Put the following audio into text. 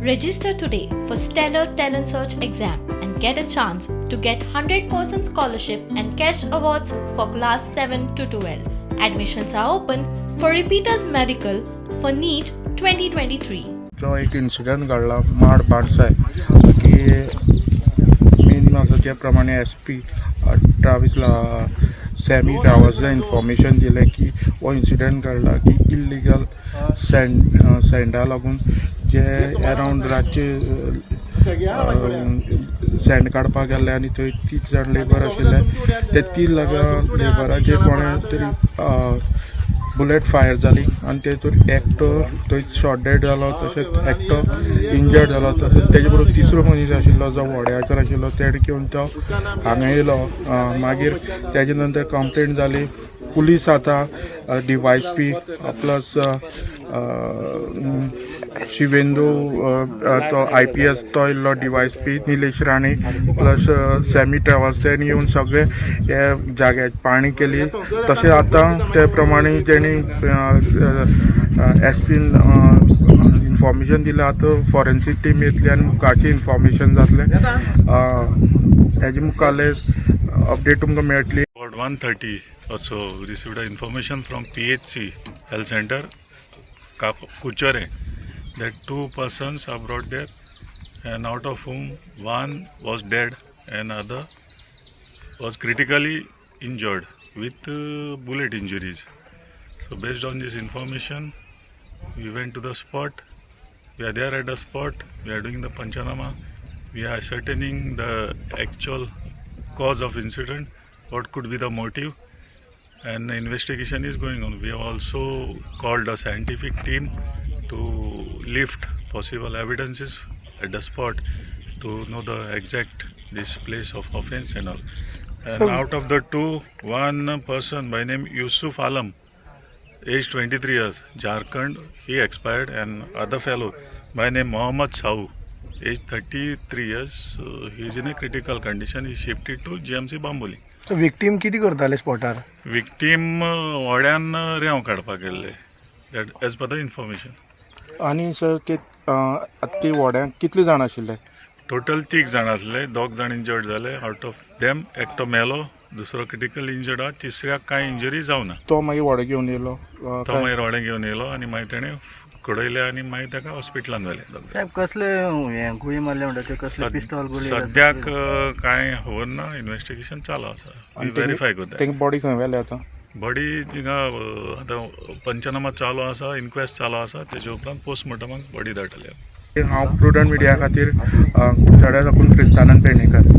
Register today for Stellar Talent Search exam and get a chance to get 100% scholarship and cash awards for class 7 to 12. Admissions are open for repeaters medical for NEET 2023. जो एक incident घडला माड बाणसाय की main आसा जे प्रमाणे S P ट्रावीस Sammy ट्रावल्सान information दिलें की हो इन्सिडंट घडला की इल्लिगल सँडा लागून जे अरावंड रातचे सँड काडपाक गेल्ले आनी थंय तीग जाण लेबर आशिल्ले. ते तीन लेबराचेर कोणें तरी बुलेट फायर जाली आनी तेतूर एकटो थंय शॉट डेड जालो, तशेंच एकटो इंजर्ड जालो. तशेंच तेजे बरोबर तिसरो मनीस आशिल्लो जो व्हड्याचेर आशिल्लो, तेणें घेवन तो हांगा येयलो. मागीर तेजे नंतर कंप्लेन जाली. पुलीस आतां डीवायएसपी प्लस शिवेंदू तो आयपीएस तो येयल्लो, DYSP Nilesh Rane plus Sammy travels तेणी येवन सगळे हे जाग्यार पाहणी केली. तशें आतां ते प्रमाणे तेणी एसपीन इन्फॉर्मेशन दिलां. आतां फॉरेन्सीक टीम येतली आनी मुखारचें इन्फॉर्मेशन जातलें. हेजे मुखारले अपडेट तुमकां मेळटली. About 1:30 or so, we received a information from PHC Health Center, Kuchere, that two persons are brought there, and out of whom one was dead and other was critically injured with bullet injuries. So based on this information, we went to the spot. We are there at the spot. We are doing the panchanama. We are ascertaining the actual cause of incident, what could be the motive, and the investigation is going on. We have also called a scientific team to lift possible evidences at the spot to know the exact this place of offense and all. And out of the two, one person by name Yusuf Alam, age 23 years, Jharkhand, he expired, and other fellow by name Mohammad Sahu, age 33 years, he is in a critical condition. He shifted to GMC Bambolim. Victim कितें करताले स्पॉटार? Victim व्हड्यान रेंव काडपाक गेल्ले, that as per the information. आनी sir, ते ते व्हड्यांक कितले जाण आशिल्ले? टोटल तीग जाण आसले. दोग जाण इंजर्ड जाले. आउट ऑफ देम एकटो मेलो, दुसरो क्रिटिकल इंजर्ड आहा, तिसऱ्याक कांय इंजरी जावना. तो मागीर व्हडें घेवन येयलो तो काय? मागीर व्हडें घेवन येयलो आनी मागीर तेणें कडयले आनी मागीर ताका हॉस्पिटलान व्हेले दोग. साहेब, कसले हे गुळी मारले म्हणटा ते कसले पिस्तॉल गुळी? सद्याक कांय खबर ना. इन्वेस्टिगेशन चालू आसा. आनी व्हेरीफाय करता. तेंगे बॉडी खंय व्हेले आतां? बॉडी थिंगा आतां पंचनामा चालू आसा, इन्क्वेस्ट चालू आसा. तेजे उपरांत पोस्टमॉर्टमाक बॉडी धाडटले. हांव प्रुडंट मिडिया खातीर कुडचड्या साकून क्रिस्तानंद पेडणेकर.